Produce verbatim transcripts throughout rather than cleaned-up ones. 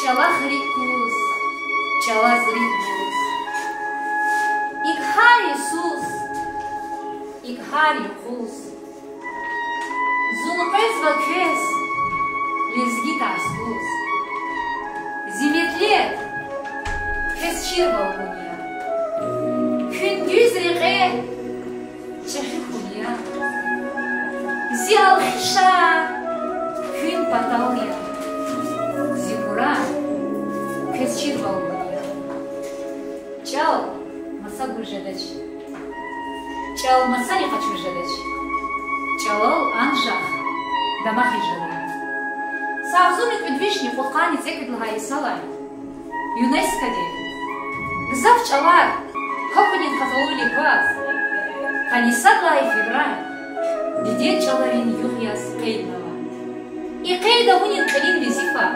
Чӏалахъ рикӏ куз, чӏалаз рикӏ гуз, икӏ гьар йисуз, икӏ гьар юкъуз, зун къвезва квез лезги тарс гуз. Зи метлеб квез чирвал гун я, куьн дуьз рекье чӏехи хьун я. Зи алхишар куьн патал я, зи гурар квез чирвал гун я. Чӏал маса гуз жедач, чӏал масани къачуз жедач, чӏалал анжах дамахиз жеда. Са агъзурни кӏуьд вишни кьудкъанни цӏекӏуьд лагьай йисалай ЮНЕСКО-ди гзаф чӏалар квахьунин къазалуни кваз, къанни сад лагьай февраль дидед чӏаларин югъ яз къейднава. И къейд авунин кьилин везифа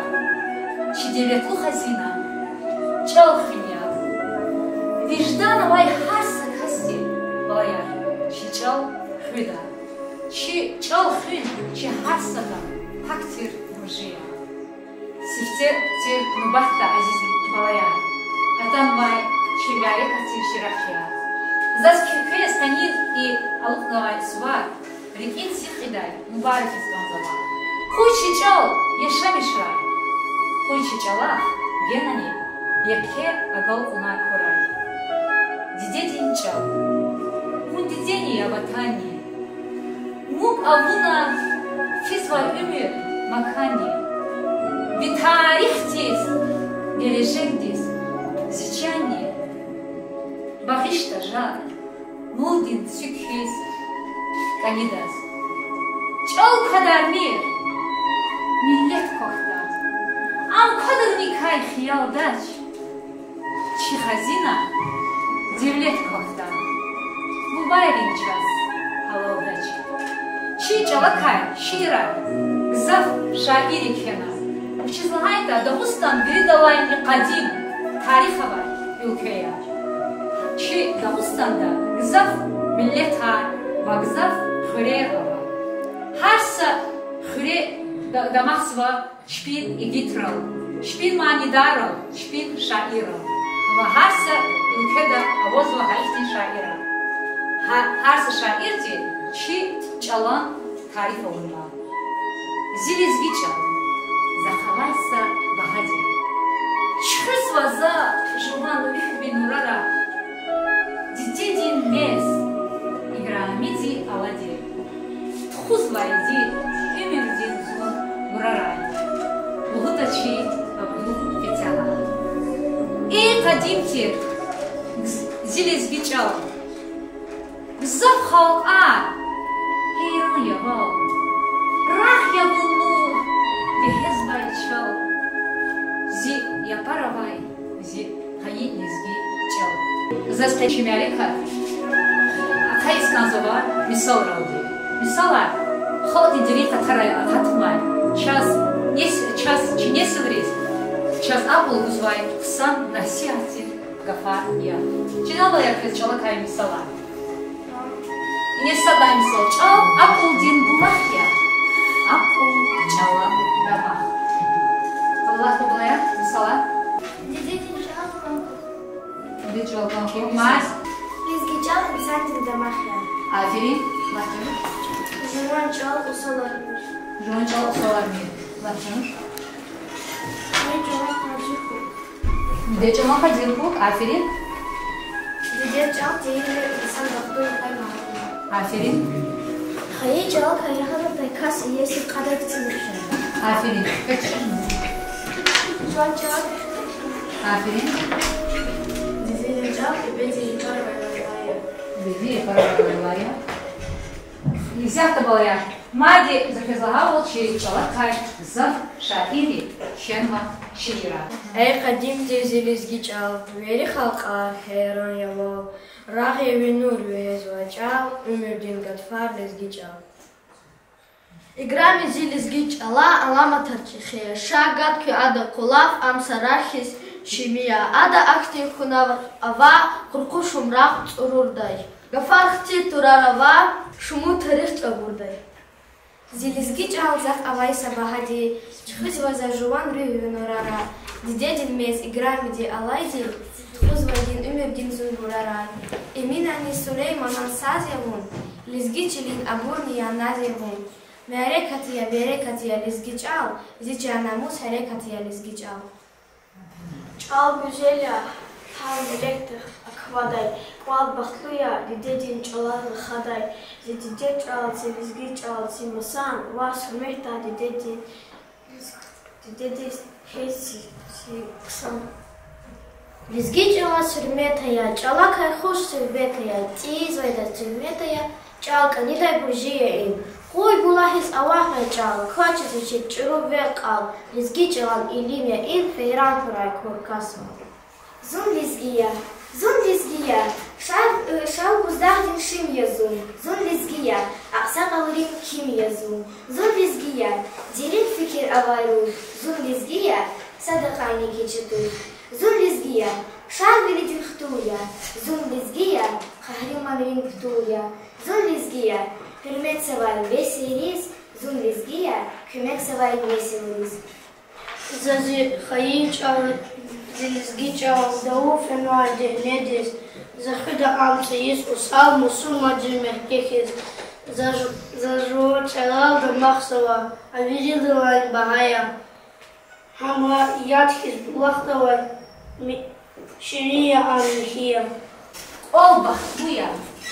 чи девлетлу хазина чӏал хуьн я. Виждан авай гьар са касди, балаяр, чи чӏал хуьда. Чи чӏал хуьн чи гьар садан пак тир буржи я. Сифте тир нубатда, азиз балаяр, атанвай чи мярекатдин ширакьчияр, заз квез къенин и алукьнавай сувар рикӏин сидкьидай мубаракиз кӏанзава. Къуй чи чӏал яшамишрай, къуй чи чӏалахъ генани йикъе агалкьунар хьурай. Дидедин чӏал. Вун дидени я, ватанни? Вун авуна физвай уьмуьр, маканни? Ви тарихдиз, гележегдиз зи чанни багъишда, жагъ, мулдин цуьк хьиз кӏанидаз. Чӏал квадармир, миллет квахьда. Ам квадарникай хиялдач. Чи хазина, девлет квахьда, бубайрин чаз гьалалдач. Чи чӏалакай шиирар гзаф шаирри кхьена. Вучиз лагьайтӏа Дагъустан виридалайни къадим тарих авай уьлкве я. Чи Дагъустанда гзаф миллетар ва гзаф хуьрер ава. Гьар са хуьре да-, дамахзава чпин игитрал, чпин манидаррал, чпин шаиррал. Ва гьар са уьлкведа авазва гьа ихьтин шаирар. Гьа-, гьар са шаирди чи чӏалан тариф авунва. Зи лезги чӏал, захъ авай са багьа тир. Чуьхуьзва за жуван руьгь ви нурара, дидедин мез, играми зи алади. Тухузвайди уьмуьрдин зун гурарай, лугьуда чи Абдул Фетягьа. Эй къадим тир зи лезги чӏал, гзаф халкьар гьейран я вал, рагъ я вун нур, бегьезвай чал, зи япар авай, зи хайи лезги чӏал. Заз къе чи мярекат ахъайиз кӏанзава мисалралди. Мисалар халкьдин дерин къатарай акъатмай, чаз нес-, чаз чи несилриз, чаз акьул гузвай хъсан насигьатдин гафар я. Чна, балаяр, квез чӏалакай мисалар. Ингье садай мисал: чӏал акьулдин булах я, акьул чӏала дамах. Аллагь, балаяр, мисалар. Дидедин чӏал кӏан хьухь. Дидед чӏал кӏан хьухь. Мад? Лезги чӏал инсандин дамах я. Аферин. Лагь чан. Жуван чӏал усалармир. Жуван чӏал усалармир. Лагь чан. Дидед чӏалан къадир хьухь. Дидед чӏалан къадир хьухь. Аферин. Дидед чӏал тийир я, инсан бахтуни хьайи магьадин. Аферин. Хайи чӏалакай ягъанатай кас иеси кьадай ктилихъ я. Аферин. Жуван чӏал. Аферин. Дидедин чӏал дидедин япарвилелай я. Дидедин япарвилелай я. Исятда, балаяр, мад за квез лагьайвал, чи чӏалакай гзаф шаирри кхьенва шиирар. Эй къадим тир зи лезги чӏал, вири халкьар гьейран я вал, рагъ я ви нур, вегьезвай чӏал, уьмуьрдин гатфар лезги чӏал. Играми зи лезги чӏала аламатар чӏехи я, ша гад куь ада кӏвалав, ам са рагъ хьиз шими я, ада ахьтин хьунар ава, къуркъу шумрагъ цӏурурдай. Гафар хци турар ава, шумуд тарих чӏагурдай. Зи лезги чӏал, захъ авай са багьа тир, чуьхуьзва за жуван руьгь ви нурара. Дидедин мез играмиди алайди, тухузвайди уьмуьрдин зун бурарай. Эминанни Сулейманан саз я вун, лезги чилин абурни я, наз я вун. Мярекат я, берекат я лезги чӀал, зи чан-намус, гьерекат я лезги чӀал. ЧӀал гуьзел я, гьар миллетдихъ аквадай, кӀвал бахтлу я, дидедин чӀалаз рахадай. Зи дидед чӀал, зи лезги чӀал, зи масан, ваз гьуьрметда дидедин, дидедиз хьиз зи хъсан. Лезги чӀалаз гьуьрмет ая, чӀалакай хуш суьгьбет ая, цӀийизвайдаз цуьгьмет ая, чӀал кӀанидай буржи я им. Къуй булахиз авахьай чӀал, квачиз вичиз чӀуру векь кьал, лезги чӀалан илим я им, гьейран хьурай кур касвал. Зун лезги я, зун лезги я, Шал, э, Шал Буздагъдин шим я зун, зун лезги я, агъсакъалрин ким я зун, зун лезги я, дерин фикир авай руш, зун лезги я, садакьайни кичӀе туш. Зун лезги я, Шарвилидин хтул я, зун лезги я, къагьриманрин птул я, зун лезги я, гьуьрметзавай вес ириз, зун лезги я, куьмекзавай несилриз. За зи хайи чӀал, зи лезги чӀал давун фенвай дегьнедиз, за хуьда ам цӀийиз усал мусурмандин мягькехьиз, за жу-, за жуван чӀалал дамахзава, а виридалайни багьа я. Гьам яд хьиз булахда авай, ми-, ширин я ам, михьи я. КӀвал бахтлу я,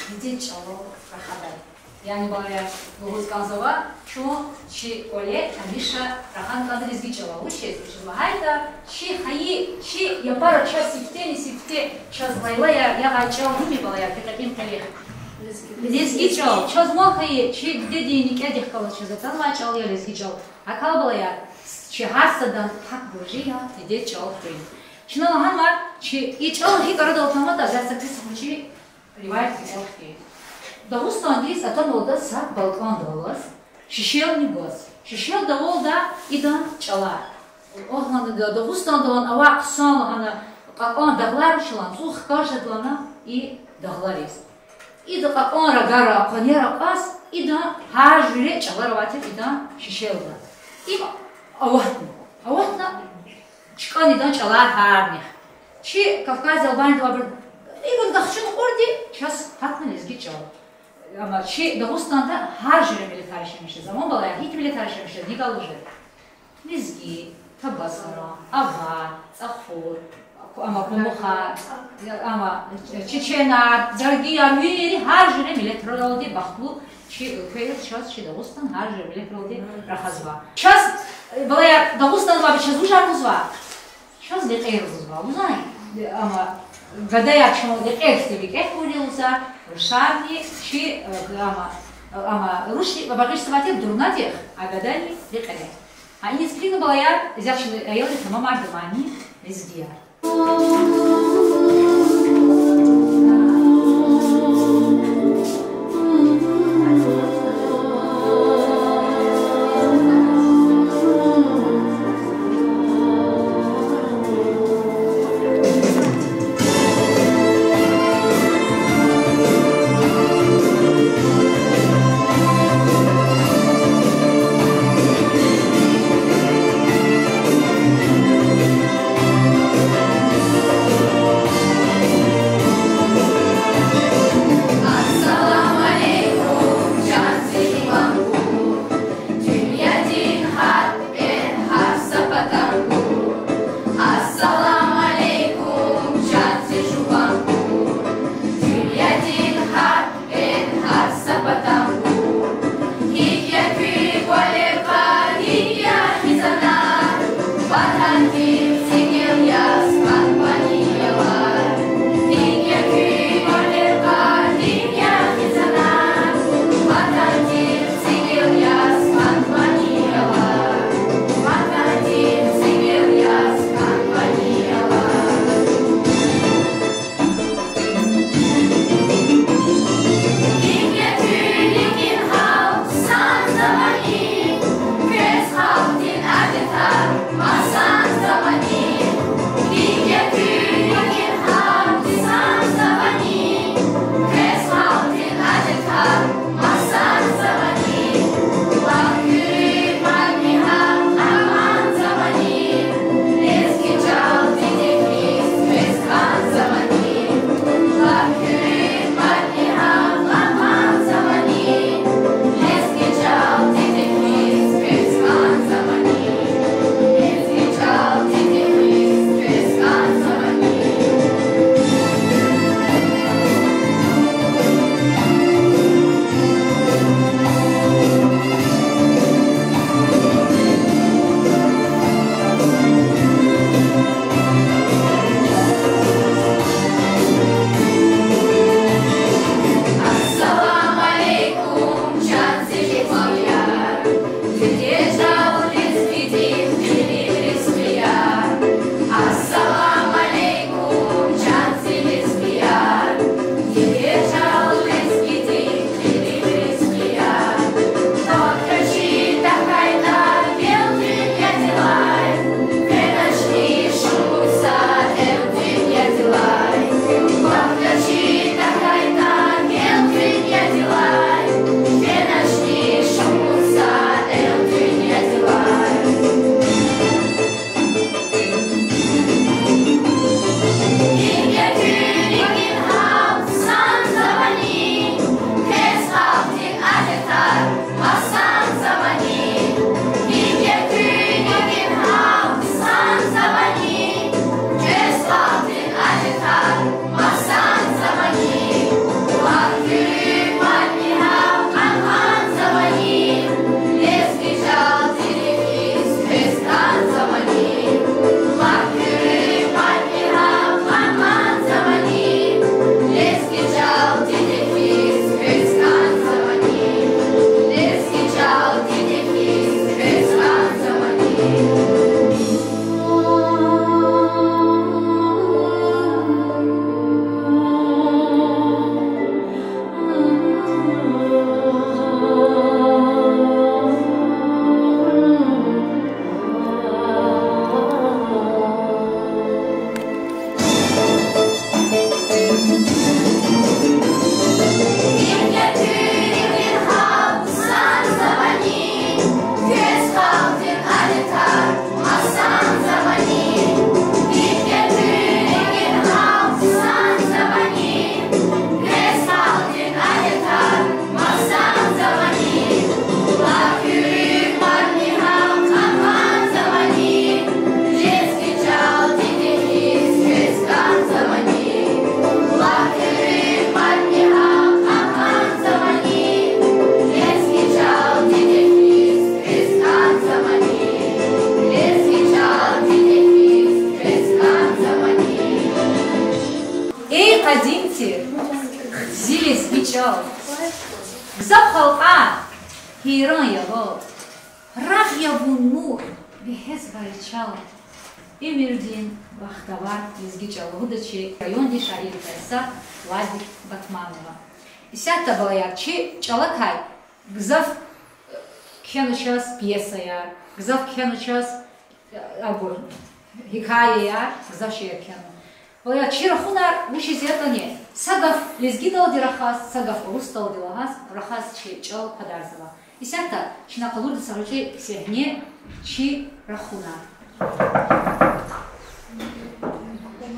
дидед чӀалал рахадай. Яни, балаяр, лугьуз кӀанзава, чун чи кӀвале гьамиша рахун кӀанзава лезги чӀалал. Вучиз? Вучиз лагьайтӀа чи хайи, чи япара чаз сифтени-сифте чаз лайлаяр ягъай чӀал гьим я, балаяр, гьикьван кьилихъ? Лезги чӀал. Чаз ман хьайи чи дидедин никӀедихъ галаз чаз атанвай чӀал я лезги чӀал. ГьакӀ хьайила, балаяр, чи гьар садан гьахъ буржи я дидед чӀал хуьн. Чна лагьанва, чи и чӀал гьикӀ арадал атанватӀа, за са квез гуьзчи риваят кӀел хкин. Дагъустандиз атанвалда са балкӀандал алаз, шешелни гваз. Шешелдавалда идан чӀалар. Агъана Дагъустандал авай хъсан лагьана кьакьан дагълар чалан, цӀуд хкаж жеда лагьана и дагълариз. Идан кьакьан рагара, къванера кьаз, идан гьар жуьре чӀалар авайтир идан шешелда. Им аватна. Аватна, чкӀана идан чӀалар гьарнихъ. Чи Кавказдин, Албаниядал, абур, и гуд гахчун кьурди чаз гьатна лезги чӀал. Амма чи Дагъустанда гьар жуьре миллетар яшамиш жеда. Амма, балаяр, гьихьтин миллетар яшамиш жеда, ни галужир? Лезги, табасаран, авар, цӀахур, амма къумухар, амма чеченар, даргияр, вири гьар жуьре миллетралди бахтлу чи уьлкве я, чаз чи Дагъустан гьар жуьре миллетралди рахазва. Чаз, балаяр, Дагъустандал авай чаз вужар лугьузва? Чаз лекьер лугьузва, лугьузва. Амма гадаяр чун лекьер хьтин викӀегь хьурай лугьузва, рушарни чи, амма, амма рушни багъишзавай тир дурнадихъ, а гадани лекьериз. Гьа иниз килигна, балаяр, исятда чна аялри тамамарда мани лезгияр. Кьалкьан, гьейран я вал, рагъ я вун нур, бегьез вай чал. Уьмуьрдин бахтавар лезги чӀал лугьуда чи райондин шаир, писатель Ладик Батманова. Исятда, балаяр, чи чӀалакай гзаф кхьена чаз пьесаяр, гзаф кхьена чаз, э, абур, гьикаяяр, гзаф шейэр кхьена. Балаяр, чи рахунар вучиз ятӀани, са гаф лезгидалди рахаз, са гаф урусдалди лагьаз, рахаз чи чӀал квадарзава. Исятда чна къалурда са гъвечӀи сегьне чи рахунар.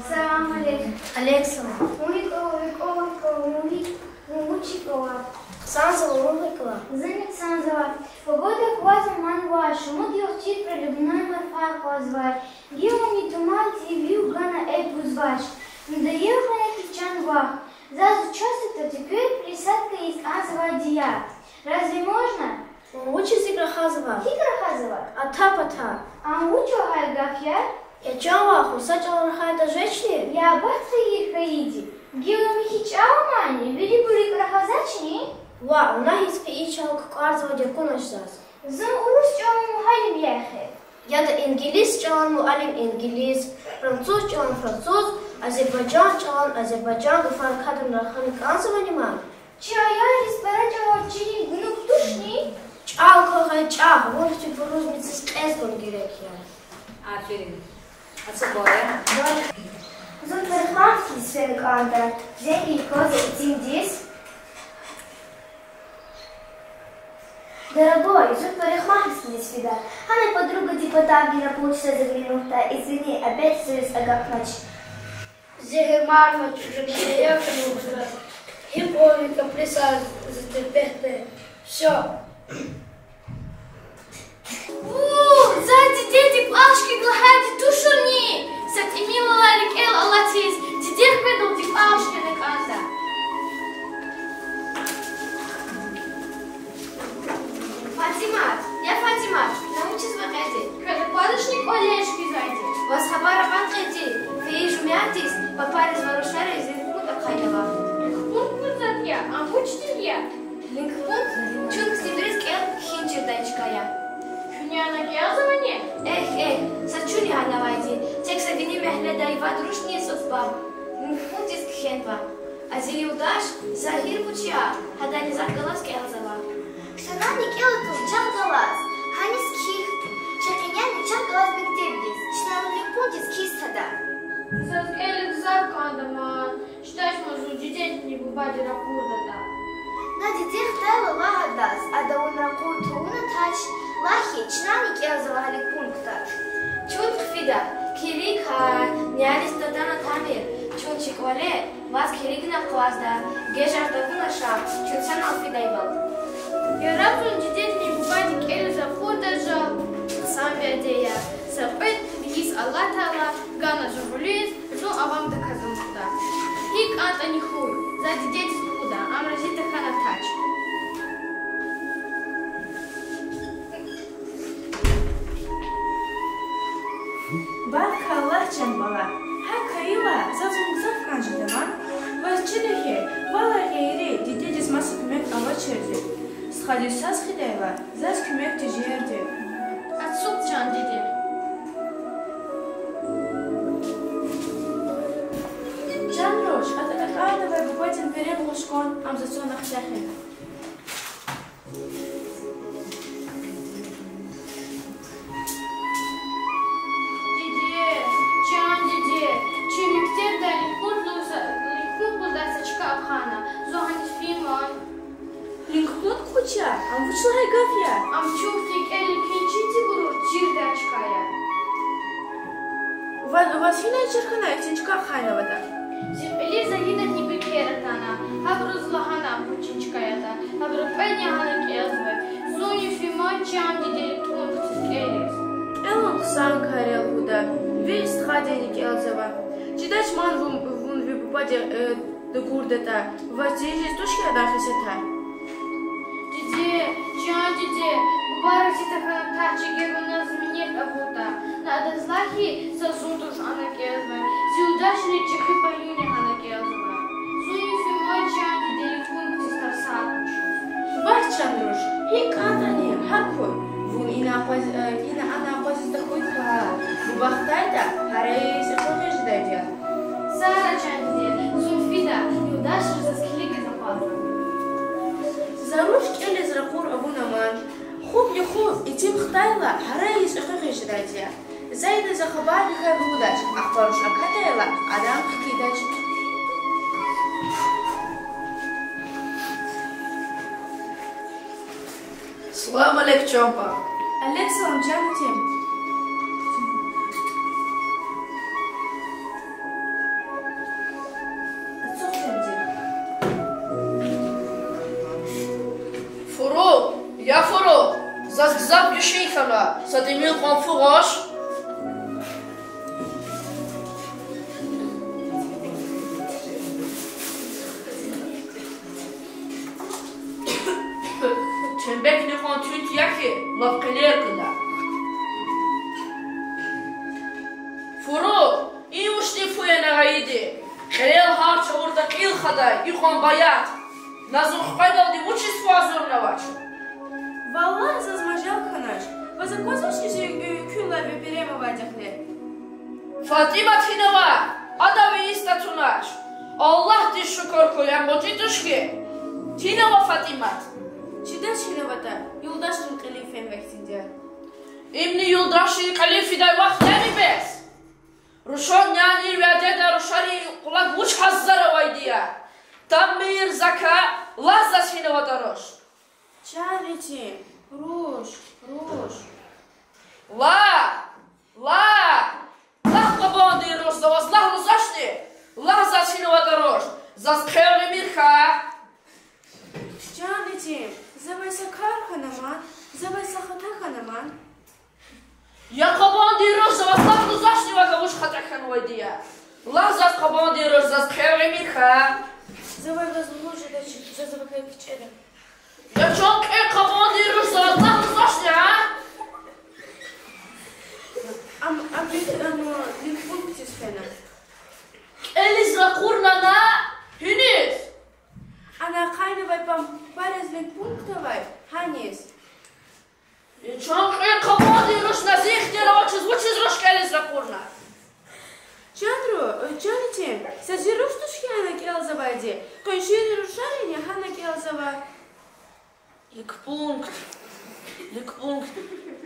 Салам алейкум. Алейк салам. Вун гьикӀ я, вун гьикӀ я, вун гьи-, вун вуч я? Хъсанзава, вун гьикӀ я? Зун хъсанзава. Погода кваз аман ваъ, шумуд югъ тир проливной марфа акъвазвай. Гила ни туман тир, вил гана экв гузвач. Надоел хьана хьи чан вах. Заз участокда туьквер присадка ийиз кӀанзавайди я. Разве можно? Вучиз икӀ рахазва? ГьикӀ рахазва? Ата-пата. Ам вуч лагьай гаф я? Я чан вах, вун са чӀал рахайтӀа жечни? Я абат гъейир хьайиди. Гила михьи чӀал амани, вирибур икӀ рахазачни? Ваъ, вуна гьихьтин и чӀал кукӀварзавайди акунач заз. Зун урус чӀалан мугьаллим я эхир. Яда, инглис чӀалан муаллим инглис, француз чӀалан француз, азербайжан чӀалан азербайжан гафар кадни рахана кӀанзавани ман? Чи аялриз пара чӀалал чирин гунуг тушни? ЧӀал квахьай чӀагъ, вун хьтинбуруз мециз кьез гун герек я. Аферин. Ацукьай. Зун парикмахердиз фена кӀанда, зенг ийиз кӀанзава итимдиз. Дорогой, зун парикмахерскийдиз фида. Гьана подругадин патав гила полчаса заглянуть да, извини, опять зуриз агакьнач. Зи гьимар мад чужугъ я, я кьулухъ жеда. Гьикьван капризар зи тербетда. Всё. У, заз дидеди кӀвал шкӀек лагьайди туширни? Са тӀимил алай рикӀел алатиз, диде хкведалди кӀвал шкӀена кӀанда. Фатимат, я Фатимат, на вучиз векьеди? Квез аквазвачни кӀвале чкӀизвайди? Ваз хабар авани кьеди, фейи жуьмятдиз папариз ва рушариз лингпункт ахъайнава. Лингпункт вуч затӀ я? Ам вучтин я? Лингпункт чун хьтинбуруз кӀел-кхьин чирдай чка я. Куьне ана кӀелзавани? Эхь, эхь, са чуни гьана авайди, тек са вини мягьледай вад рушни цӀуд баб. Лингпунктдиз кхьенва. А зи юлдаш Загьир вуч я, гьадани зак галаз кӀелзава. Чнани кӀелда чахъ галаз, гьаниз кхьихь. Чна кьеняйни чахъ галаз мектебдиз, чна лингпунктдиз кхьиз тада. Заз кӀелиз гзаф кӀанда ман, чидач ман зун дидедини бубади ракъурдатӀа. На диде хтайла лагь адаз, ада вун ракъур тавуна тач, лагь хьи, чнани кӀелзава гьа лингпунктда. Чун хъфида, килигай, няниз татана тамир, чун чи кӀвале ваз килигна акъвазда, гежар тавуна ша, чун санал фидайвал. Яраб зун дидедини бубадини кӀелиз ракъурда жал, хъсан вядея, са кьвед йис алатайла, гана жугъулиз, зун авамдаказ амукьда. ГьикӀ кӀантӀани хьуй, за дидедиз лугьуда, ам рази тахьана тач. Баркалла, чан бала. ГьакӀ хьайила, заз вун гзаф кӀан жеда ман. Ваз чида хьи, валай гъейри дидедиз маса куьмек авачирди. Стхадиз свас хьайила, заз куьмек тежерди. Ацукь, чан диде. Чан руш, атӀа тахьайдавай бубадин перен гъуж кван, ам заз цана хчахин. Диде, чан диде, чи мектебдай лингпункт лугьуз-, лингпункт лугьудай са чка ахъайна, зун гьаниз фин ман. Лингпункт вуч я? Ам вуч лагьай гаф я? Ам чун хьтин кӀел-кхьин чинтӀибуруз чирдай чка я. Ва-, ваз гьинай чир хьана ихьтин чка ахъайнаватӀа? Зи кьилиз Загьидатни Бекер атана, гьабуруз лагьана вучин чка ятӀа, гьабуру кьведни гьана кӀелзавай. Зунни фин ман, чан диде, лингпунктдиз кӀелиз. КӀелун хъсан кар я лугьуда, ви стхадини кӀелзава. Чидач ман вун, вун ви бубади, э, дакӀурдатӀа, ваз тийижиз туш хьи адан хесетар? Диде, чан диде, буба рази тахьана тач, эгер вуна зи минет авуртӀа. На адаз лагь хьи, са зун туш ана кӀелзавай, зи юлдашрин чӀехи паюни гьана кӀелзава. Зунни фин ман, чан диде, лингпунктдиз тарсар къачуз. Вач, Икӏ кӏантӏани, гьакӏ хьуй. Вун ина акъваз-, э, ина ана акъвазиз тахьуй хьи, буба хтайтӏа, гьарайиз экъуьгъиз жедайди я. Сара чан диде, зун фида, юлдашри заз килигиз акъвазда. За руш кӏелиз ракъур авуна ман. Хупни хупӏ, итим хтайла, гьарайиз экъуьгъиз жедайди я. За ина за хабар вихьай вудач, ахпа руш акатайла, адан хкидач. Салам алейк, чан паб. Алейк салам, чан итим. Ацукь, чан итим. Фуру, я Фуру, заз гзаф гишин хьана, са тӏимил къван фу гъваш. Чебекни къван туьнт я хьи, лап кьилер гуда. Фуру, и вучтин фу я на гъайиди? Кьилел гьар чавурда кьил хадай икьван баят, на зун хкведалди вучиз фу агъзурнавач? Валлагь, заз мажал хьанач. Ваз аквазвачни зи, э, куьллай веберем авайди я хьи. Фатӏимат гьинава? Ада ви йис татунач. Аллагьдиз шукур хьуй, ам гъвечӏи туш хьи. Гьинава Фатӏимат? Чидачни гьинаватӏа, юлдашрин кьилив фена вахтунда. Имни юлдашрин кьилив фидай вахт яни бес? Рушан нянин вядеда рушарин къулаг вуч гьаззар авайди я? Тамир, закай, лагь заз, гьинаватӏа руш. Чан итим, руш, руш. Лагь, лагь, лагь, къабандин руш, за ваз лагь лугьузвачни? Лагь заз, гьинаватӏа руш, заз хъел гъимир хьи. Чан итим, завай са кар хьана ман, завай са хата хьана ман. Я къабандин руш, за ваз лагь лугьузвачни, вакай вуч хата хьанвайди я? Лагь заз, къабандин руш, заз хъел гъимир хьи. Завай ваз лугьуз жедач, за завакай кичӏеда. Я чан кьве къабандин руш, за ваз лагь лугьузвачни, а? Ам, ам, ам, ам, лекпунктиз фена. Кӏелиз ракъурна на? Гьиниз? Ана ахъайнавай пам-, папариз лекпункт авай, гьаниз. Я чан кьве къабандин руш, на зи ихтияр авачиз вучиз руш кӏелиз ракъурна? Чан ру-, чан итим, са зи руш туш хьи ана кӏелзавайди, къуншийрин рушарини гьана кӏелзава. Лекпункт, лекпункт,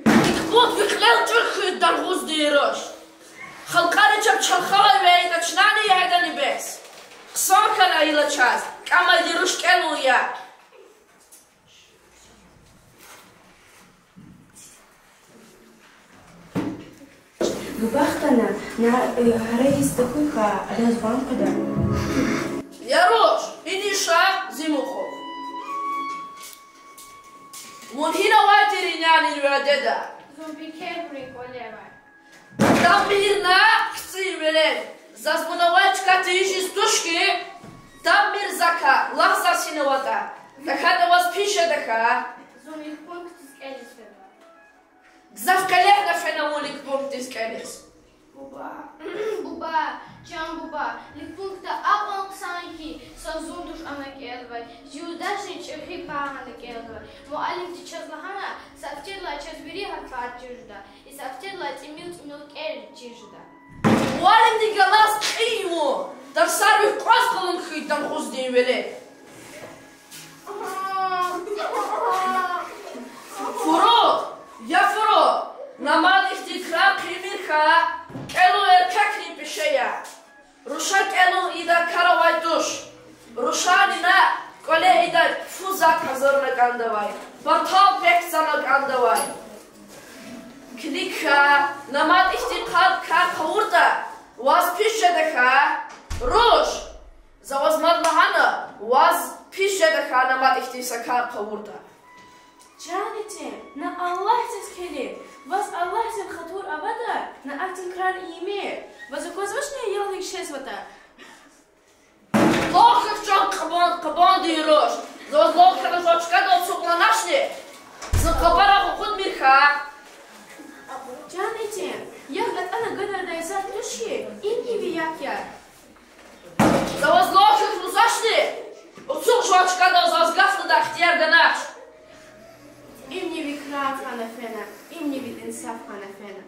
лекпункт ви кьилел чӏур хьуй, даргъуздин руш. Халкьари чеб чархалай вегьейтӏа, чнани ягъидани бес? Хъсан хьана гила чаз, кӏамайди руш кӏелун я. Буба хтана, на, э, гьарайиз тахьуй хьи, адаз ван къведа. Я руш, иниз ша, зи мукьув. Вун гьинавай тир и нянин вядеда? Зун Бикербурун кӏвале авай. Тамир, на хцин велед, заз вун авай чка тийижиз туш хьи. Тамир, закай, лагь заз, гьинаватӏа, тахьайтӏа ваз пис жеда хьи. Зун лекпунктиз кӏелиз фена. Гзаф кьиле гьана фена вун лекпунктиз кӏелиз. Буба, буба, чан буба, лекпункт акьван хъсан хьи, са зун туш ана кӏелзавай, зи юлдашрин чӏехи пай ана кӏелзавай. Муаллимди чаз лагьана, са гьафтедилай чаз вири гьарфар чир жеда, и са гьафтедилай тӏимил-тӏимил кӏел чир жеда. Муаллимди галаз кьий вун, тарсар вихъ кьаз къалун хьуй, даргъуздин велед. Фуру, я Фуру, на мад ихьтин крар хъийимир хьи, кӏелун эркекрин пеше я. Руша кӏелун ида кар авай туш. Рушани на кӏвале ида фу затӏ гьазурна кӏандавай, партал пек цана кӏандавай. Килиг хьи, на мад ихьтин кар, кар хъувуртӏа, ваз пис жеда хьи, руш. За ваз мад лагьана, ваз пис жеда хьи, на мад ихьтин са кар хъувуртӏа. Чан итим, на Аллагьдиз килиг, ваз Аллагьдин хатур аватӏа, на ахьтин крар ийимир. Ваз аквазвачни аялрик шезватӏа? Лугьуз хьи, чан къабан-, къабандин руш, за ваз лугьуз хьи, жуван чкадал ацукьна начни, зун хабар акъудмир хьи. Чан итим, як атӏана гадардай затӏ туш хьи, им иви як я. За ваз лугьуз хьи, лугьузвачни, ацукь жуван чкадал, за ваз гаф лугьудай ихтияр ганач. Рагьат хьана фена, имни ви дин саф хьана фена.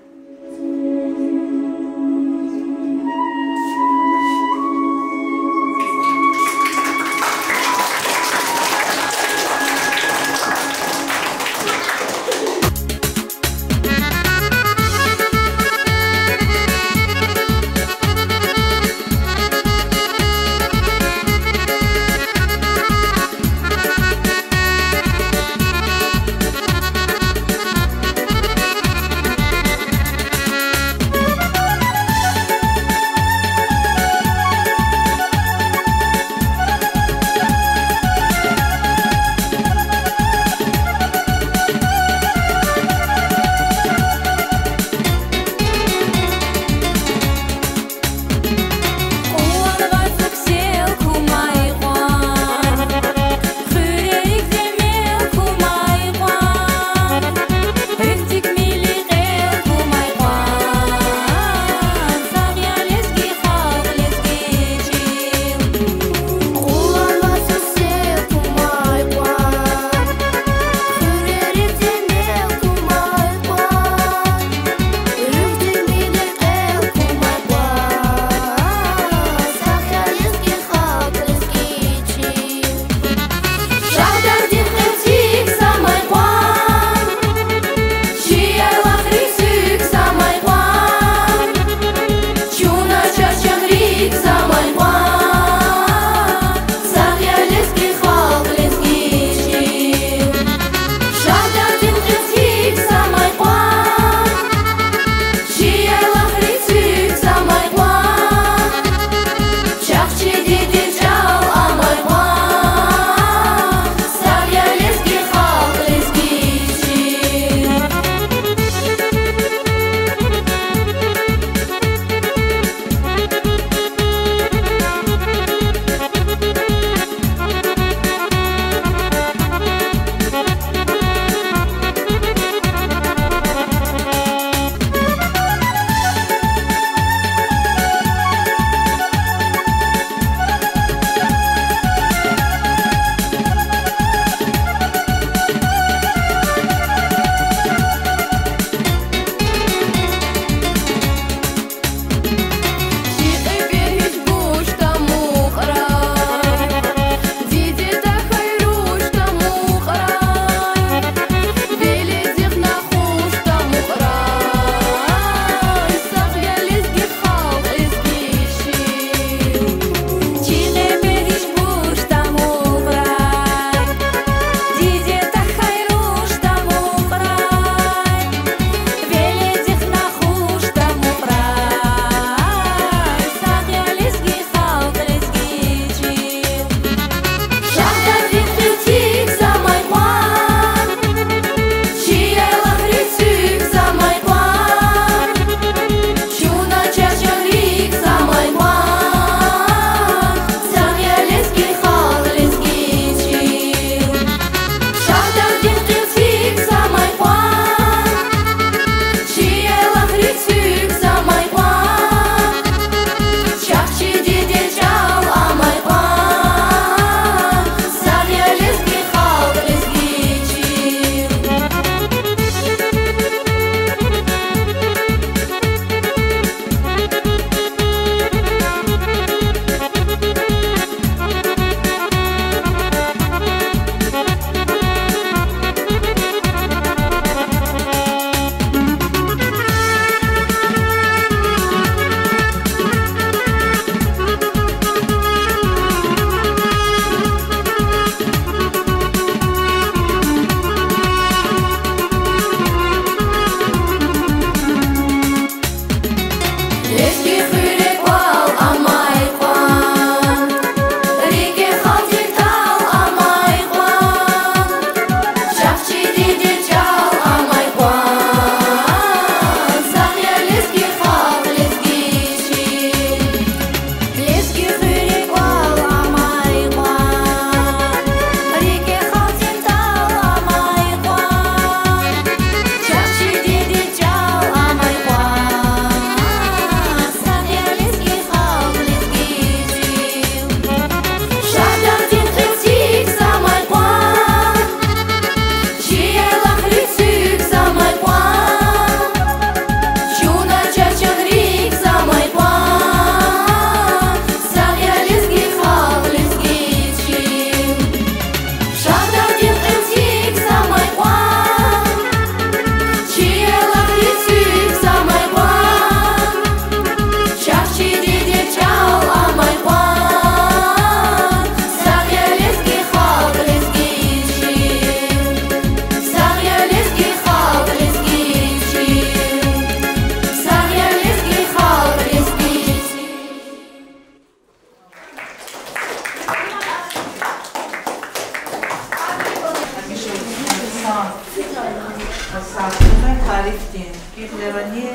Ани,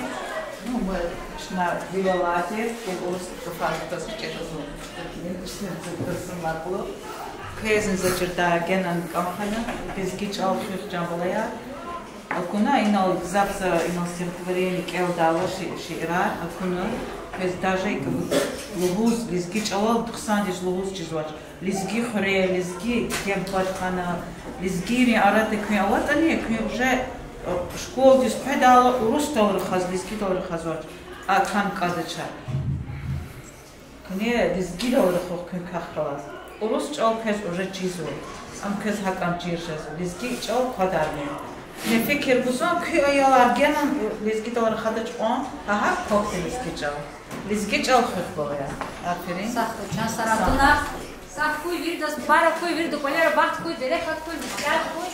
ну, мы, чна вилалати, квез урус гафар кутаз кичӀе зун, такие, квезни за чирда генани кӀан хьана, лезги чӀал хуьх, чан балаяр. Акуна инал гзаф са, инал стихотворение кӀелдайла, ши-, шиирар акуна, квез даже икӀ лугьуз, лезги чӀалал хъсандиз лугьуз чизвач. Лезги хуьре, лезги геб-бад хьана, лезгийрин арада куьн аватӀани, куьн уже, э, школадиз къведайла урусдал рахаз, лезгидал рахазвач, а кӀан кӀандач. Куьне лезгидал рахух куьн квахь галаз. Урус чӀал квез уже чизва. Ам квез гьакӀан чир жезва. Лезги чӀал квадармир. Куьне фикир гузва, куь аялар генани лезгидал рахадач кьван, гьа гьакӀ квахьда лезги чӀал. Лезги чӀал хуьх, балаяр. Аферин. Сагъ хьуй, чан сарар туна. Сагъ хьуй виридаз, мубарак хьуй вирида, кӀвалера бахт хьуй, берекат хьуй, бисят хьуй.